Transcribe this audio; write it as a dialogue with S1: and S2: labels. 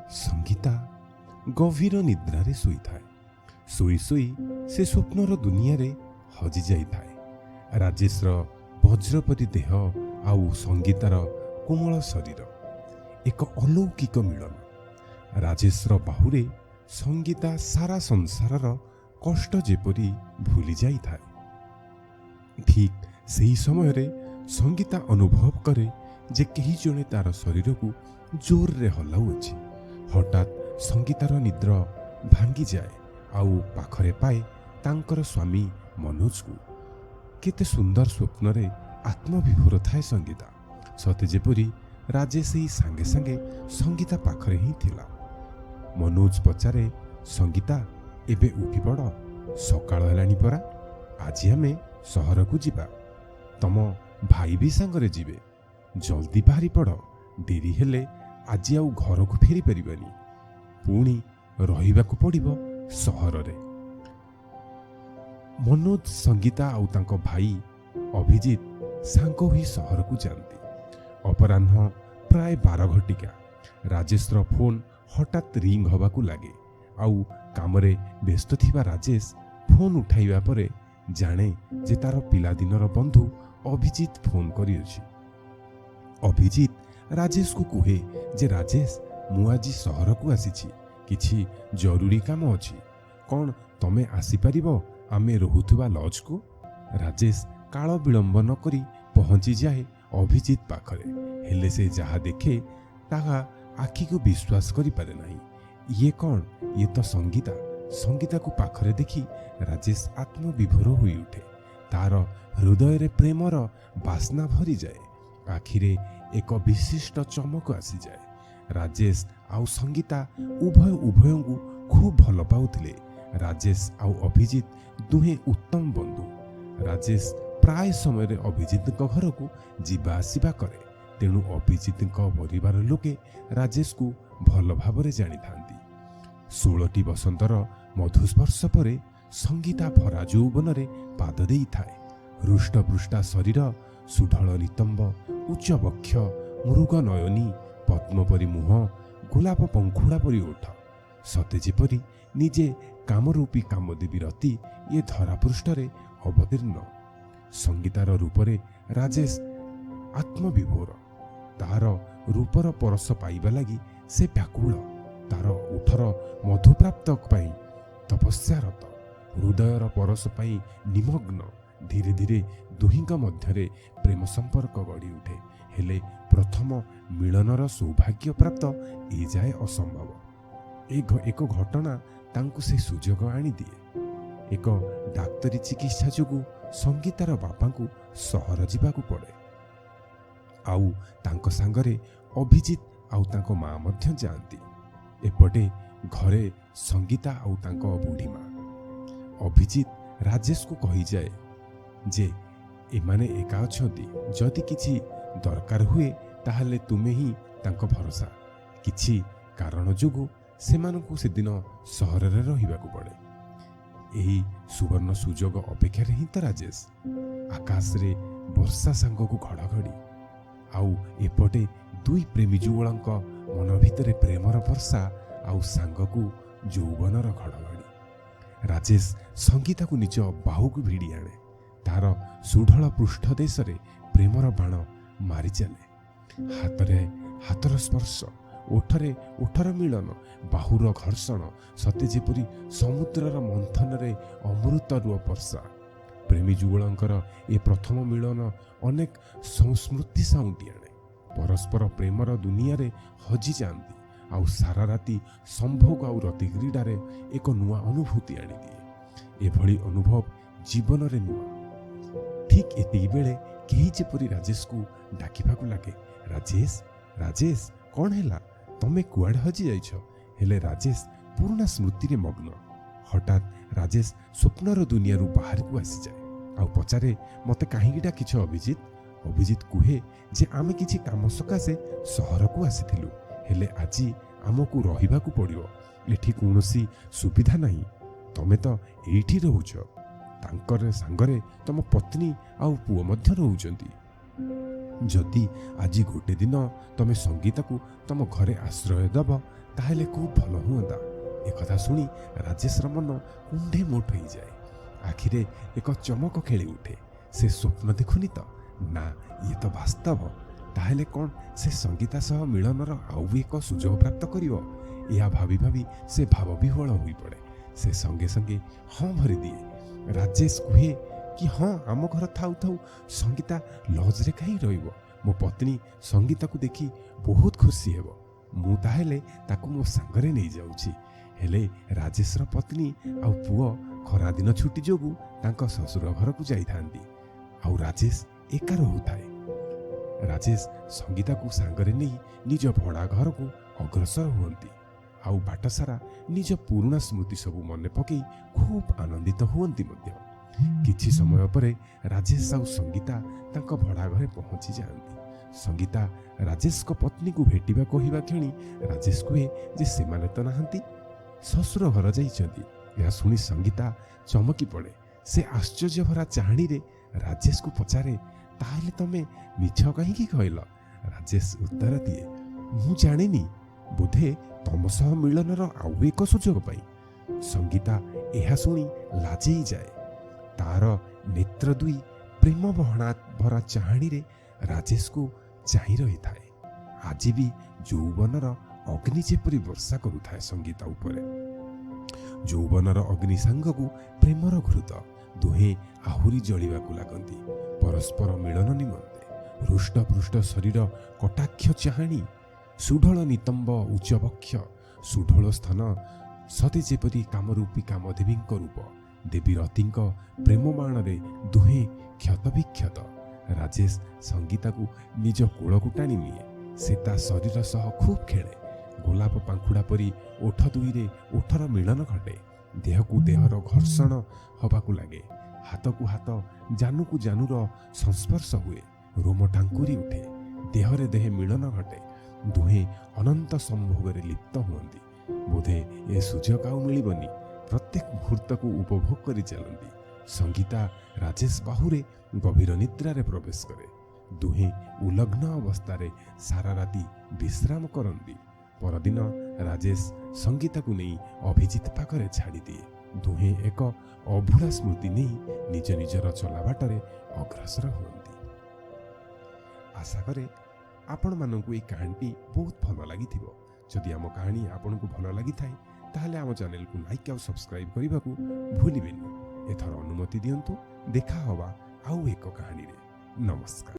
S1: ସଙ୍ଗୀତା ଗଭୀର ନିଦ୍ରାରେ ଶୋଇଥାଏ। ଶୋଇ ଶୋଇ ସେ ସ୍ୱପ୍ନର ଦୁନିଆରେ ହଜି ଯାଇଥାଏ। ରାଜେଶର ବଜ୍ରପରି ଦେହ ଆଉ ସଙ୍ଗୀତାର କୋମଳ ଶରୀର, ଏକ ଅଲୌକିକ ମିଳନ। ରାଜେଶର ବାହୁରେ ସଙ୍ଗୀତା ସାରା ସଂସାରର କଷ୍ଟ ଯେପରି ଭୁଲି ଯାଇଥାଏ। ଠିକ୍ ସେହି ସମୟରେ ସଙ୍ଗୀତା ଅନୁଭବ କରେ ଯେ କେହି ଜଣେ ତାର ଶରୀରକୁ ଜୋରରେ ହଲାଉଅଛି। ହଠାତ୍ ସଙ୍ଗୀତାର ନିଦ୍ର ଭାଙ୍ଗିଯାଏ ଆଉ ପାଖରେ ପାଏ ତାଙ୍କର ସ୍ୱାମୀ ମନୋଜକୁ। କେତେ ସୁନ୍ଦର ସ୍ୱପ୍ନରେ ଆତ୍ମବିଭୋର ଥାଏ ସଙ୍ଗୀତା। ସତେ ଯେପରି ରାଜେଶ ଏହି ସାଙ୍ଗେ ସାଙ୍ଗେ ସଙ୍ଗୀତା ପାଖରେ ହିଁ ଥିଲା। ମନୋଜ ପଚାରେ, ସଙ୍ଗୀତା, ଏବେ ଉଠିପଡ଼, ସକାଳ ହେଲାଣି ପରା। ଆଜି ଆମେ ସହରକୁ ଯିବା, ତମ ଭାଇ ବି ସାଙ୍ଗରେ ଯିବେ। ଜଲ୍ଦି ବାହାରି ପଡ଼, ଡେରି ହେଲେ ଆଜି ଆଉ ଘରକୁ ଫେରି ପାରିବାନି, ପୁଣି ରହିବାକୁ ପଡ଼ିବ ସହରରେ। ମନୋଜ, ସଙ୍ଗୀତା ଆଉ ତାଙ୍କ ଭାଇ ଅଭିଜିତ ସାଙ୍ଗ ହୋଇ ସହରକୁ ଯାଆନ୍ତି। ଅପରାହ୍ନ ପ୍ରାୟ 12 ଘଟିକା। ରାଜେଶର ଫୋନ୍ ହଠାତ୍ ରିଙ୍ଗ ହେବାକୁ ଲାଗେ ଆଉ କାମରେ ବ୍ୟସ୍ତ ଥିବା ରାଜେଶ ଫୋନ୍ ଉଠାଇବା ପରେ ଜାଣେ ଯେ ତାର ପିଲାଦିନର ବନ୍ଧୁ ଅଭିଜିତ ଫୋନ୍ କରିଅଛି। ଅଭିଜିତ ରାଜେଶକୁ କୁହେ ଯେ ରାଜେଶ, ମୁଁ ଆଜି ସହରକୁ ଆସିଛି, କିଛି ଜରୁରୀ କାମ ଅଛି। କ'ଣ ତମେ ଆସିପାରିବ ଆମେ ରହୁଥିବା ଲଜ୍କୁ? ରାଜେଶ କାଳ ବିଳମ୍ବ ନ କରି ପହଞ୍ଚିଯାଏ ଅଭିଜିତ ପାଖରେ। ହେଲେ ସେ ଯାହା ଦେଖେ ତାହା ଆଖିକୁ ବିଶ୍ୱାସ କରିପାରେ ନାହିଁ। ଇଏ କ'ଣ? ଇଏ ତ ସଙ୍ଗୀତା! ସଙ୍ଗୀତାକୁ ପାଖରେ ଦେଖି ରାଜେଶ ଆତ୍ମବିଭୋର ହୋଇଉଠେ। ତାର ହୃଦୟରେ ପ୍ରେମର ବାସ୍ନା ଭରିଯାଏ। ଆଖିରେ ଏକ ବିଶିଷ୍ଟ ଚମକ ଆସିଯାଏ। ରାଜେଶ ଆଉ ସଙ୍ଗୀତା ଉଭୟ ଉଭୟଙ୍କୁ ଖୁବ୍ ଭଲ ପାଉଥିଲେ। ରାଜେଶ ଆଉ ଅଭିଜିତ ଦୁହେଁ ଉତ୍ତମ ବନ୍ଧୁ। ରାଜେଶ ପ୍ରାୟ ସମୟରେ ଅଭିଜିତଙ୍କ ଘରକୁ ଯିବା ଆସିବା କରେ। ତେଣୁ ଅଭିଜିତଙ୍କ ପରିବାର ଲୋକେ ରାଜେଶକୁ ଭଲ ଭାବରେ ଜାଣିଥାନ୍ତି। 16ଟି ବସନ୍ତର ମଧୁସ୍ପର୍ଶ ପରେ ସଙ୍ଗୀତା ଭରା ଯୌବନରେ ପାଦ ଦେଇଥାଏ। ହୃଷ୍ଟପୃଷ୍ଟା ଶରୀର, ସୁଢଳ ନିତମ୍ବ, ଉଚ୍ଚ ବକ୍ଷ, ମୃଗ ନୟନୀ, ପଦ୍ମ ପରି ମୁହଁ, ଗୋଲାପ ପଙ୍ଖୁଡ଼ା ପରି ଓଠ। ସତେ ଯେପରି ନିଜେ କାମରୂପୀ କାମଦେବୀ ରତି ଏ ଧରାପୃଷ୍ଠରେ ଅବତୀର୍ଣ୍ଣ। ସଙ୍ଗୀତାର ରୂପରେ ରାଜେଶ ଆତ୍ମବିଭୋର। ତାର ରୂପର ପରଶ ପାଇବା ଲାଗି ସେ ବ୍ୟାକୁଳ। ତାର ଓଠର ମଧୁପ୍ରାପ୍ତ ପାଇଁ ତପସ୍ୟାରତ, ହୃଦୟର ପରଶ ପାଇଁ ନିମଗ୍ନ। ଧୀରେ ଧୀରେ ଦୁହିଁଙ୍କ ମଧ୍ୟରେ ପ୍ରେମ ସମ୍ପର୍କ ଗଢ଼ି ଉଠେ। ହେଲେ ପ୍ରଥମ ମିଳନର ସୌଭାଗ୍ୟ ପ୍ରାପ୍ତ ଏଯାଏ ଅସମ୍ଭବ। ଏକ ଘଟଣା ତାଙ୍କୁ ସେ ସୁଯୋଗ ଆଣିଦିଏ। ଏକ ଡାକ୍ତରୀ ଚିକିତ୍ସା ଯୋଗୁଁ ସଙ୍ଗୀତାର ବାପାଙ୍କୁ ସହର ଯିବାକୁ ପଡ଼େ ଆଉ ତାଙ୍କ ସାଙ୍ଗରେ ଅଭିଜିତ ଆଉ ତାଙ୍କ ମା ମଧ୍ୟ ଯାଆନ୍ତି। ଏପଟେ ଘରେ ସଙ୍ଗୀତା ଆଉ ତାଙ୍କ ବୁଢ଼ୀ ମା। ଅଭିଜିତ ରାଜେଶକୁ କହିଯାଏ ଯେ ଏମାନେ ଏକା ଅଛନ୍ତି, ଯଦି କିଛି ଦରକାର ହୁଏ ତାହେଲେ ତୁମେ ହିଁ ତାଙ୍କ ଭରସା। କିଛି କାରଣ ଯୋଗୁଁ ସେମାନଙ୍କୁ ସେଦିନ ସହରରେ ରହିବାକୁ ପଡ଼େ। ଏହି ସୁବର୍ଣ୍ଣ ସୁଯୋଗ ଅପେକ୍ଷାରେ ହିଁ ତ ରାଜେଶ। ଆକାଶରେ ବର୍ଷା ସାଙ୍ଗକୁ ଘଡ଼ଘଡ଼ି ଆଉ ଏପଟେ ଦୁଇ ପ୍ରେମୀ ଯୁଗଳଙ୍କ ମନ ଭିତରେ ପ୍ରେମର ବର୍ଷା ଆଉ ସାଙ୍ଗକୁ ଯୌବନର ଘଡ଼ଘଡ଼ି। ରାଜେଶ ସଙ୍ଗୀତାକୁ ନିଜ ବାହୁକୁ ଭିଡ଼ି ଆଣେ। ତାର ସୁଢଳ ପୃଷ୍ଠ ଦେଶରେ ପ୍ରେମର ବାଣ ମାରି ଚାଲେ। ହାତରେ ହାତର ସ୍ପର୍ଶ, ଓଠରେ ଓଠର ମିଳନ, ବାହୁର ଘର୍ଷଣ, ସତେ ଯେପରି ସମୁଦ୍ରର ମନ୍ଥନରେ ଅମୃତର ବର୍ଷା। ପ୍ରେମୀ ଯୁଗଳଙ୍କର ଏ ପ୍ରଥମ ମିଳନ ଅନେକ ସ୍ମୃତି ସାଉଁଟି ଆଣେ। ପରସ୍ପର ପ୍ରେମର ଦୁନିଆରେ ହଜିଯାଆନ୍ତି ଆଉ ସାରା ରାତି ସମ୍ଭୋଗ ଆଉ ରତିକ୍ରୀଡ଼ାରେ ଏକ ନୂଆ ଅନୁଭୂତି ଆଣିଦିଏ। ଏଭଳି ଅନୁଭବ ଜୀବନରେ ନୂଆ। ଠିକ୍ ଏତିକି ବେଳେ କେହି ଯେପରି ରାଜେଶକୁ ଡାକିବାକୁ ଲାଗେ, ରାଜେଶ, ରାଜେଶ, କ'ଣ ହେଲା? ତମେ କୁଆଡ଼େ ହଜି ଯାଇଛ? ହେଲେ ରାଜେଶ ପୁରୁଣା ସ୍ମୃତିରେ ମଗ୍ନ। ହଠାତ୍ ରାଜେଶ ସ୍ୱପ୍ନର ଦୁନିଆରୁ ବାହାରକୁ ଆସିଯାଏ ଆଉ ପଚାରେ, ମୋତେ କାହିଁକି ଡାକିଛ ଅଭିଜିତ? ଅଭିଜିତ କୁହେ ଯେ ଆମେ କିଛି କାମ ସକାଶେ ସହରକୁ ଆସିଥିଲୁ, ହେଲେ ଆଜି ଆମକୁ ରହିବାକୁ ପଡ଼ିବ, ଏଠି କୌଣସି ସୁବିଧା ନାହିଁ। ତମେ ତ ଏଇଠି ରହୁଛ, ତାଙ୍କର ସାଙ୍ଗରେ ତମ ପତ୍ନୀ ଆଉ ପୁଅ ମଧ୍ୟ ରହୁଛନ୍ତି। ଯଦି ଆଜି ଗୋଟେ ଦିନ ତମେ ସଙ୍ଗୀତାକୁ ତମ ଘରେ ଆଶ୍ରୟ ଦେବ, ତାହେଲେ ଖୁବ୍ ଭଲ ହୁଅନ୍ତା। ଏକଥା ଶୁଣି ରାଜେଶର ମନ କୁଣ୍ଢେ ମୋଟ ହେଇଯାଏ। ଆଖିରେ ଏକ ଚମକ ଖେଳି ଉଠେ। ସେ ସ୍ୱପ୍ନ ଦେଖୁନି ତ? ନା, ଇଏ ତ ବାସ୍ତବ। ତାହେଲେ କ'ଣ ସେ ସଙ୍ଗୀତା ସହ ମିଳନର ଆଉ ଏକ ସୁଯୋଗ ପ୍ରାପ୍ତ କରିବ? ଏହା ଭାବି ଭାବି ସେ ଭାବବିହ୍ୱଳ ହୋଇପଡ଼େ। ସେ ସଙ୍ଗେ ସଙ୍ଗେ ହଁ ଭରିଦିଏ। ରାଜେଶ କୁହେ କି ହଁ, ଆମ ଘର ଥାଉ ଥାଉ ସଙ୍ଗୀତା ଲଜ୍ରେ କାହିଁ ରହିବ? ମୋ ପତ୍ନୀ ସଙ୍ଗୀତାକୁ ଦେଖି ବହୁତ ଖୁସି ହେବ। ମୁଁ ତାହେଲେ ତାକୁ ମୋ ସାଙ୍ଗରେ ନେଇଯାଉଛି। ହେଲେ ରାଜେଶର ପତ୍ନୀ ଆଉ ପୁଅ ଖରାଦିନ ଛୁଟି ଯୋଗୁଁ ତାଙ୍କ ଶ୍ୱଶୁର ଘରକୁ ଯାଇଥାନ୍ତି ଆଉ ରାଜେଶ ଏକା ରହୁଥାଏ। ରାଜେଶ ସଙ୍ଗୀତାକୁ ସାଙ୍ଗରେ ନେଇ ନିଜ ଭଡ଼ା ଘରକୁ ଅଗ୍ରସର ହୁଅନ୍ତି ଆଉ ବାଟସାରା ନିଜ ପୁରୁଣା ସ୍ମୃତି ସବୁ ମନେ ପକେଇ ଖୁବ୍ ଆନନ୍ଦିତ ହୁଅନ୍ତି ମଧ୍ୟ। କିଛି ସମୟ ପରେ ରାଜେଶ ଆଉ ସଙ୍ଗୀତା ତାଙ୍କ ଭଡ଼ା ଘରେ ପହଞ୍ଚି ଯାଆନ୍ତି। ସଙ୍ଗୀତା ରାଜେଶଙ୍କ ପତ୍ନୀକୁ ଭେଟିବା କହିବା କ୍ଷଣି ରାଜେଶ କୁହେ ଯେ ସେମାନେ ତ ନାହାନ୍ତି, ଶ୍ୱଶୁର ଘର ଯାଇଛନ୍ତି। ଏହା ଶୁଣି ସଙ୍ଗୀତା ଚମକି ପଡ଼େ। ସେ ଆଶ୍ଚର୍ଯ୍ୟ ଭରା ଚାହାଣୀରେ ରାଜେଶକୁ ପଚାରେ, ତାହେଲେ ତମେ ମିଛ କାହିଁକି କହିଲ? ରାଜେଶ ଉତ୍ତର ଦିଏ, ମୁଁ ଜାଣିନି, ବୋଧେ ତମ ସହ ମିଳନର ଆଉ ଏକ ସୁଯୋଗ ପାଇଁ। ସଙ୍ଗୀତା ଏହା ଶୁଣି ଲାଜେଇ ଯାଏ। ତାର ନେତ୍ର ଦୁଇ ପ୍ରେମ ବହଣା ଭରା ଚାହାଣୀରେ ରାଜେଶକୁ ଚାହିଁ ରହିଥାଏ। ଆଜି ବି ଯୌବନର ଅଗ୍ନି ଯେପରି ବର୍ଷା କରୁଥାଏ ସଙ୍ଗୀତା ଉପରେ। ଯୌବନର ଅଗ୍ନି ସାଙ୍ଗକୁ ପ୍ରେମର ଘୃତ, ଦୁହେଁ ଆହୁରି ଜଳିବାକୁ ଲାଗନ୍ତି ପରସ୍ପର ମିଳନ ନିମନ୍ତେ। ହୃଷ୍ଟପୃଷ୍ଟ ଶରୀର, କଟାକ୍ଷ ଚାହାଣୀ, ସୁଢଳ ନିତମ୍ବ, ଉଚ୍ଚ ବକ୍ଷ, ସୁଢଳ ସ୍ତନ, ସତେ ଯେପରି କାମରୂପୀ କାମଦେବୀଙ୍କ ରୂପ। ଦେବୀ ରତିଙ୍କ ପ୍ରେମ ବାଣରେ ଦୁହେଁ କ୍ଷତବିକ୍ଷତ। ରାଜେଶ ସଙ୍ଗୀତାକୁ ନିଜ କୋଳକୁ ଟାଣି ନିଏ। ସେ ତା ଶରୀର ସହ ଖୁବ୍ ଖେଳେ। ଗୋଲାପ ପାଖୁଡ଼ା ପରି ଓଠ ଦୁଇରେ ଓଠର ମିଳନ ଘଟେ। ଦେହକୁ ଦେହର ଘର୍ଷଣ ହବାକୁ ଲାଗେ। ହାତକୁ ହାତ, ଜାନୁକୁ ଜାନୁର ସଂସ୍ପର୍ଶ ହୁଏ। ରୋମ ଟାଙ୍କୁରି ଉଠେ। ଦେହରେ ଦେହେ ମିଳନ ଘଟେ। ଦୁହେଁ ଅନନ୍ତ ସମ୍ଭୋଗରେ ଲିପ୍ତ ହୁଅନ୍ତି। ବୋଧେ ଏ ସୁଯୋଗ ଆଉ ମିଳିବନି। ପ୍ରତ୍ୟେକ ମୁହୂର୍ତ୍ତକୁ ଉପଭୋଗ କରି ଚାଲନ୍ତି। ସଙ୍ଗୀତା ରାଜେଶ ବାହୁରେ ଗଭୀର ନିଦ୍ରାରେ ପ୍ରବେଶ କରେ। ଦୁହେଁ ଉଲଗ୍ନ ଅବସ୍ଥାରେ ସାରା ରାତି ବିଶ୍ରାମ କରନ୍ତି। ପରଦିନ ରାଜେଶ ସଙ୍ଗୀତାକୁ ନେଇ ଅଭିଜିତ ପାଖରେ ଛାଡ଼ିଦିଏ। ଦୁହେଁ ଏକ ଅଭୁଲା ସ୍ମୃତି ନେଇ ନିଜ ନିଜର ଚଲାବାଟରେ ଅଗ୍ରସର ହୁଅନ୍ତି। ଆଶା କରେ ଆପଣମାନଙ୍କୁ ଏହି କାହାଣୀଟି ବହୁତ ଭଲ ଲାଗିଥିବ। ଯଦି ଆମ କାହାଣୀ ଆପଣଙ୍କୁ ଭଲ ଲାଗିଥାଏ, ତାହେଲେ ଆମ ଚ୍ୟାନେଲକୁ ଲାଇକ୍ ଆଉ ସବସ୍କ୍ରାଇବ୍ କରିବାକୁ ଭୁଲିବେନି। ଏଥର ଅନୁମତି ଦିଅନ୍ତୁ, ଦେଖା ହବା ଆଉ ଏକ କାହାଣୀରେ। ନମସ୍କାର।